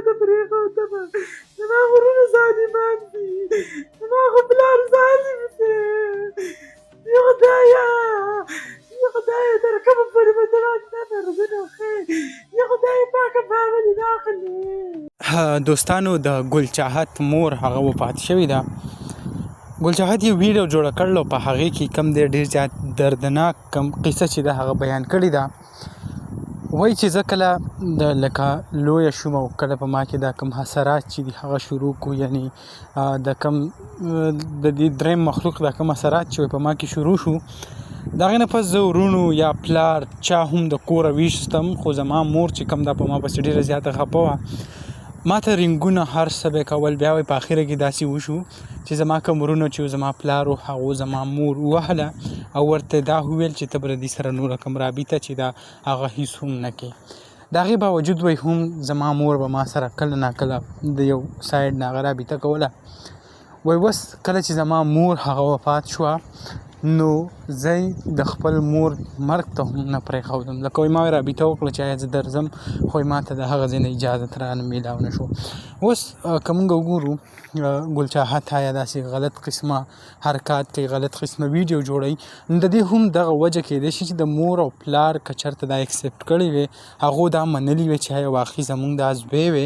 چېرته پرېښودم؟ زما وروڼه ظالمان دي، زما خو پلار ظالم دی. یا خدایه، یا خدایه، تر کومه پورې به ته ماته دا دردونه ښیې؟ یا خدای پاکه، ما ولې نه اخلې؟ دوستانو، د ګل چاهت مور هغه وفات شوې ده. ګل چاهت یو ویډیو جوړه کړل او په هغې کې کم دی ډیر زیات دردناک کم قصه چې ده هغه بیان کړې ده. وایي چې زه کله د لکه لویه شوم او کله په ما کې دا کوم حسرات چې دي هغه شروع کو، یعنی د کوم د دې دریم مخلوق دا کوم اثرات چې په ما کې شروع شو، د هغې نه پس زه وروڼو یا پلار چا هم د کوره ویستم، خو زما مور چې کوم دا په ما پسې ډېره زیاته خفه وه، ما ته رنګونه هر څه به کول. بیا وایي په اخره کې داسې وشو چې زما کوم وروڼه چې زما پلار و، هغو زما مور ووهله او ورته دا وویل چې ته به له دې سره نوره کوم رابطه چې دا هغه هیڅ هم نه کوي. د هغې باوجود وایي هم زما مور به ما سره کله ناکله د یو سایډ نه هغه رابطه کوله. وایي اوس کله چې زما مور هغه وفات شوه، نو زه د خپل مور مرګ ته هم نه پرېښودم. لکه وایي ما رابطه وکړه چې آیا زه درځم، خو ما ته د هغه ځای نه اجازت رانه میلاو نه شو. اوس که موږ وګورو، ګل چاهت آیا داسې غلط قسمه حرکات کوي، غلط قسمه ویډیو جوړوي، نو د دې هم دغه وجه کېدای شي چې د مور او پلار که چېرته دا اکسپټ کړی وي، هغو دا منلي وي چې آیا واقعي زمونږ دا زوی وي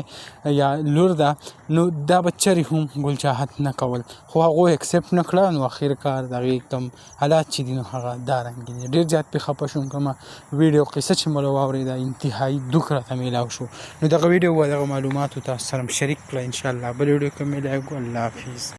یا لور ده، نو دا به چېرې هم ګل چاهت نه کول. خو هغو اکسپټ نه کړه، نو اخر کار د هغې کوم حالات چې دي نو هغه دا رنګ دي. ډېر زیات پرې خفه شوم. کومه ویډیو قصه چې مو واورېده، انتهایي دک راته میلاو شو. نو دغه ویډیو و دغه معلوماتو تاسو سره شریک کړه. انشاءالله بل ویډیو کې میلاو. الله حافظ.